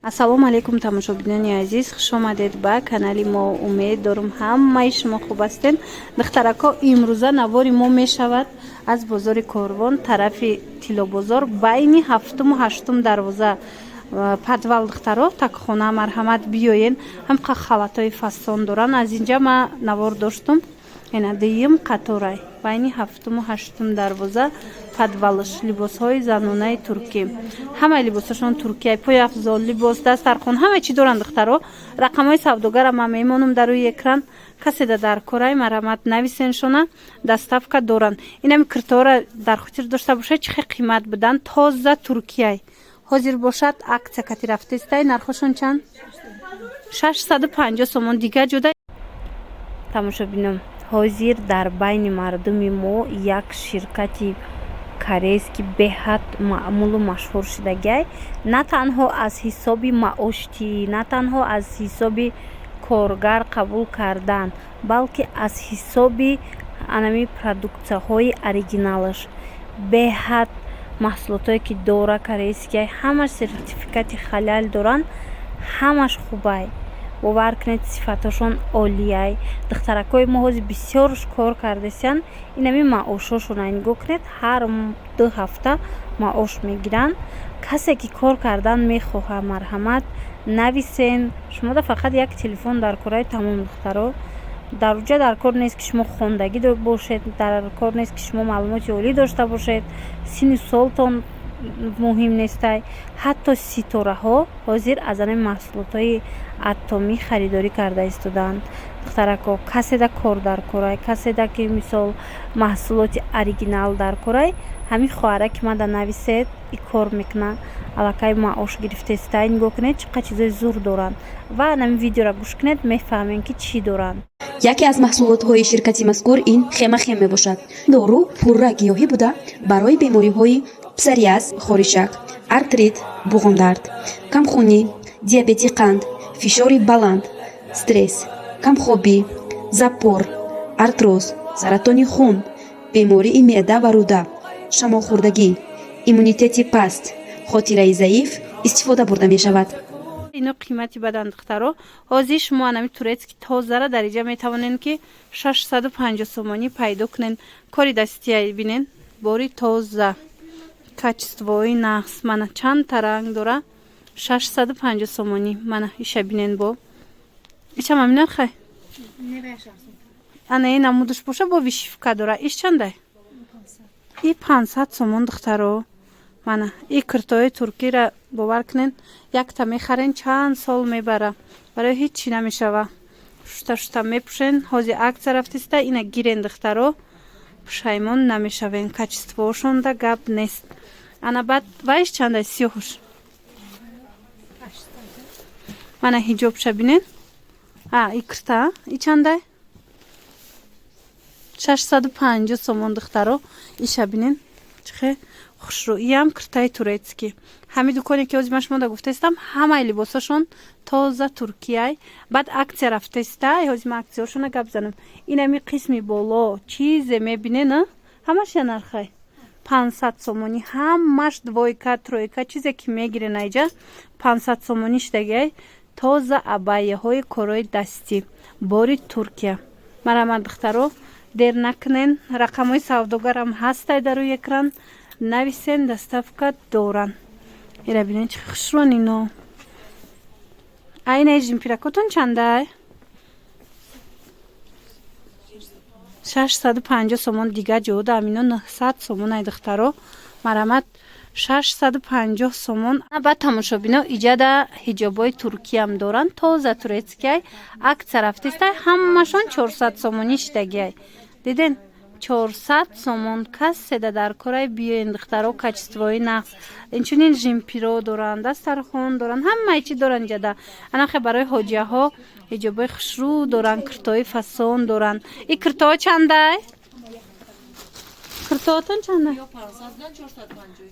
Ассалому алайкум, тамошобинони азиз, хушомадед ба канали мо. Умед дорум, ҳамаи шумо хуб ҳастед. Духтарако, имрӯза навори мо мешавад аз бозори Корвон, тарафи Тиллобозор, байни ҳафтуму ҳаштум дарвоза, подвал. Духтаро, такхона, марҳамат, биёен. Ҳамқа халатҳои фасон доранд. Аз инҷа ма навор доштум. Ина дуюм қаторай, байни ҳафтуму ҳаштум дарвоза, подвалш. Либосҳои занонаи туркӣ, ҳамаи либосашон туркия, пойафзол, либос, дастархон, ҳама чӣ доранд. Духтаро, рақамҳои савдогара ман мемонам дар рӯи экран. Каседа дар корай, марҳамат, нависеншона, доставка доранд. Инами киртоора дар хотир дошта бошад, чӣ хел қимат буданд. Тоза туркияй, ҳозир бошад, акция кати рафтестай. Нархошон чанд? 650 сомон. Дигар ҷода, тамошобинон, ҳозир дар байни мардуми мо як ширкати корейский беҳад маъмулу машҳур шудагиай. На танҳо аз ҳисоби маоштӣ, на танҳо аз ҳисоби коргар қабул кардан, балки аз ҳисоби анами продуксияҳои оригиналаш. Беҳад маҳсулотое ки дора, корейскиай, ҳамаш сертификати халал доранд, ҳамаш хубай. Бовар кунед, сифатҳошон олияй. Духтаракҳои мо ҳозир бисёрш кор кардесиянд. Инами маошҳошона нигоҳ кунед, ҳар 2 ҳафта маош мегиранд. Касе ки кор кардан мехоҳад, марҳамат, нависен. Шумода фақат як телефон дар кораи, тамом. Духтаро, дар уҷа дар кор нест, ки шумо хондагӣ бошед, дар кор нест, ки шумо маълумоти олӣ дошта бошед, синну солтон муҳим нестай. Ҳатто ситораҳо ҳозир аз ҳамин маҳсулотҳои Атомӣ харидорӣ карда истодаанд. Духтарако, каседа кор дар корай, каседа ки, мисол, маҳсулоти оригинал дар корай, ҳамин хоҳара ки мада нависед, и кор мекуна, аллакай маош гирифтестай. Нигоҳ кунед, чӣ қадр чизои зур доранд ва ҳамин видеоро гӯш кунед, мефаҳмем, ки чӣ доранд. Яке аз маҳсулотҳои ширкати мазкур ин Хемахем мебошад. Дору пурра гиёҳӣ буда, барои бемориҳои псориаз, хоришак, артрит, буғумдард, камхунӣ, диабети қанд, фишори баланд, стресс, камхобӣ, запор, артроз, саратони хун, бемории меъда ва рӯда, шамолхӯрдагӣ, иммунитети паст, хотираи заиф истифода бурда мешавад. Ино қимати бадан. Духтаро, ҳозир шумо анами турецкий тозара дар иҷа метавонед, ки 650 сомонӣ пайдо кунед. Кори дастия бинен, бори тоза, качествои нағз. Мана чандта ранг дора, 650 сомонӣ. Мана иша бинен, бо ишам ами нархай. Ана ин намудаш боша, бо вышивка дора. Иш чандай? И 500 сомон. Духтаро, мана и киртои туркира, бовар кунед, якта мехарен, чанд сол мебара, барои ҳеҷ чӣ намешава. Шуста шуста мепӯшен. Ҳозир акция рафтиста, ина гирен, духтаро, пушаймон намешавен. Качествоошонда гап нест. Ана баъд вайш чандай, сиёҳуш? Мана ҳиҷобша бинен. А и кирта и чандай? 650 сомон. Духтаро, иша бинен, чихе хушрӯ. Иам киртаи турецкий. Ҳамин дуконе ки ҳозир ман шумода гуфтаистам, ҳамаи либосошон тоза туркияй. Баъд акция рафтаиста, ҳозир ман акцияошона гап занам. Инами қисми боло чизе мебинен, ҳамаш я нархай, 500 сомонӣ. Ҳамаш двойка, тройка, чизе ки мегирен, айҷа 500 сомонӣ шидагиай. Тоза абайяҳои корои дастӣ, бори Туркия. Марҳамат, духтаро, дер накунен. Рақамҳои савдогарам ҳастай дар рӯи экран, нависен, доставка доранд. Ира бинен, чӣ хушрӯан ино. Айнаи жимпиракотон чандай? 650 сомон. Дигар ҷода амино 900 сомон ай. Духтаро, марҳамат, 650 сомон. Баъд, тамошобино, иҷада ҳиҷобҳои туркиям доранд, тоза турецкиай, акция рафтистай, ҳамашон 400 сомонӣ шидагиай. Диден, 400 сомон. Каседа дар корай, биёен, духтаро, качествои нағз. Инчунин жимпиро доранд, дастархон доранд, ҳамаи чи доранд иҷада. Анахе барои ҳоҷияҳо ҳиҷобҳои хушрӯ доранд, киртои фасон доранд. И киртоҳо чандай? Киртоҳотон чандай?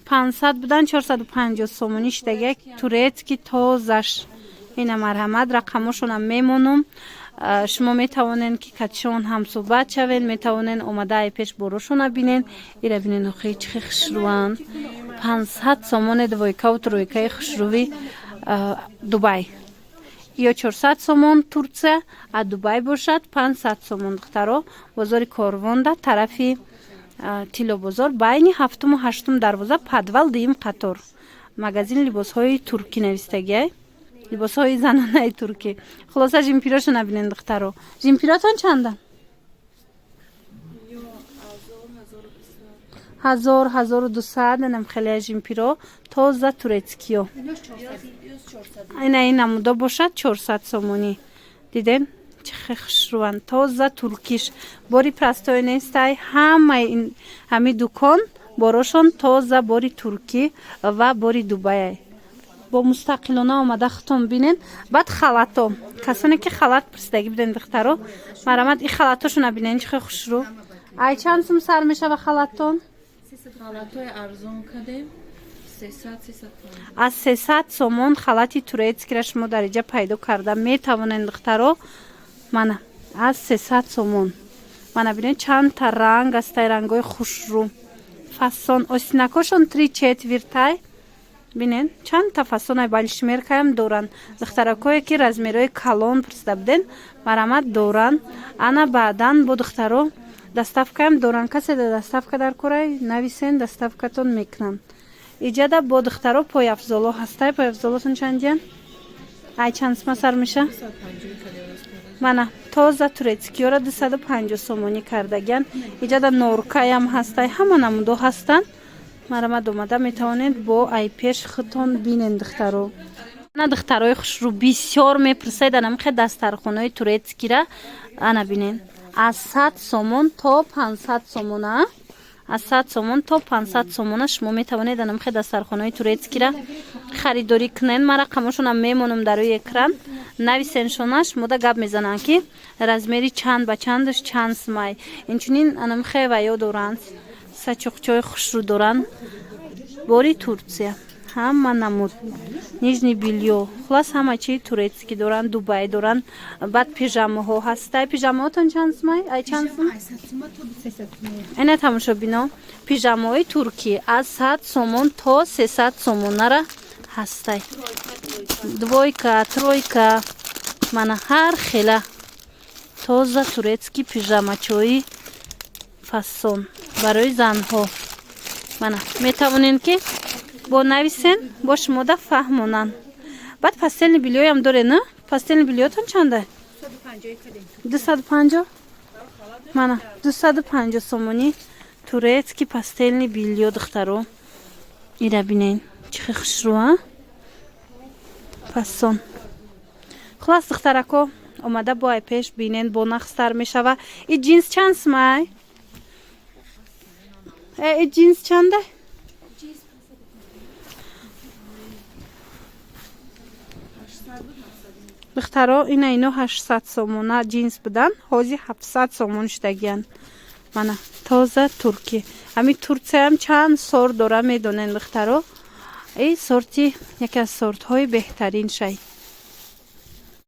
500 будан, 450 сомонӣ шидагия, турецкий тозаш. Ина марҳамат, рақамошонам мемонум. Шумо метавонед, ки катишон ҳамсӯҳбат шавед, метавонед омада ай пеш борошона бинен. Ира бинен, охи, чихе хушрӯанд. 500 сомоне, двойкаву тройкаи хушрӯӣ. Дубай ё 400 сомон Турция, а Дубай бошад 500 сомон. Духтаро, бозори Корвонда, тарафи Тиллобозор, байни ҳафтуму ҳаштум дарвоза, подвал, дуюм қатор, магазин либосҳои туркӣ навистагиай, либосҳои занонаи туркӣ. Хулоса, жимпирошо набинен, духтаро. Жимпиротон чанда? 1000, 1200. Анам хеле жимпиро тоза турецкиё. Ина ин намудо бошад 400 сомонӣ. Дидем, чӣ хушрӯанд, тоза туркиш, бори простой нестай. Ҳамаи ҳами дукон борошон тоза, бори туркӣ ва бори Дубайай. Бо мустақилона омада худтон бинен. Баъд халато, касоне ки халат пурсидагӣ буден, духтаро, марамат, и халатошона бинен, чӣ хушрӯ. Ай чанд сум сар мешава халаттон? Халатҳои арзон кардем. Аз 300 сомон халати турецкира шумо дар иҷа пайдо карда метавонед, духтаро. Мана, аз 300 сомон. Мана бинед, чандта ранг астай, рангҳои хушрӯ, фасон. Остинакошон три четвертай. Бинед, чандта фасонай, балишмеркаям доранд. Духтаракое ки размерҳои калон пурсида буден, марамат, доранд. Ана баъдан бо, духтаро, доставкаям доранд. Касе да доставка дар корай, нависен, доставкатон мекунанд. Иҷада бо, духтаро, пойафзоло ҳастай. Пойафзолотон чандиян? Ай чанд сума сар меша? Мана, тоза турецкиёра 250 сомонӣ кардагиян. Иҷада норкаям ҳастай, ҳама намудо ҳастанд. Марамад, омада метавонед бо ай пеш худтон бинен, духтаро. Ана, духтарои хушрӯ, бисёр мепурсед анамихе дастархонаи турецкира. Ана бинен, аз 100 сомон то 500 сомона, аз 100 сомон то 500 сомона шумо метавонед анамихе дастархонаи турецкира харидорӣ кунед. Ман рақамошонам мемонам дар рӯи экран, нависеншона, шумода гап мезананд, ки размери чанд ба чандаш чанд сумай. Инчунин анамихе ваё доранд, сачоқчаҳои хушрӯ доранд, бори Турция, ҳама намуд нижнее бельё, хулас, ҳама чи турецкий доранд, Дубай доранд. Баъд пижамаҳо ҳастай. Пижамаҳотон чанд сумай? Ай чанд сум? Ина, тамошобино, пижамаҳои туркӣ аз 100 сомон то 300 сомонара ҳастай. Двойка, тройка, мана, ҳар хела тоза турецкий пижамачои фасон барои занҳо. Мана, метавонед ки бо нависен, бо шумода фаҳмонанд. Баъд постельный бельёям доре, на? Постельный бельётон чанда? 250. Мана, 250 сомонӣ турецкий постельный бельё. Духтаро, ира бинен, чӣ хел хушрӯ, а фасон. Хулас, духтарако, омада бо ай пеш бинен, бо нақстар мешава. И ҷинс чанд сумай? И ҷинс чанда? Духтаро, ина ино 800 сомона ҷинс будан, ҳозир 700 сомон шудагиянд. Мана, тоза туркӣ. Ҳами Турсияам чанд сорт дора, медонен, духтаро. И сорти яке аз сортҳои беҳтарин шай.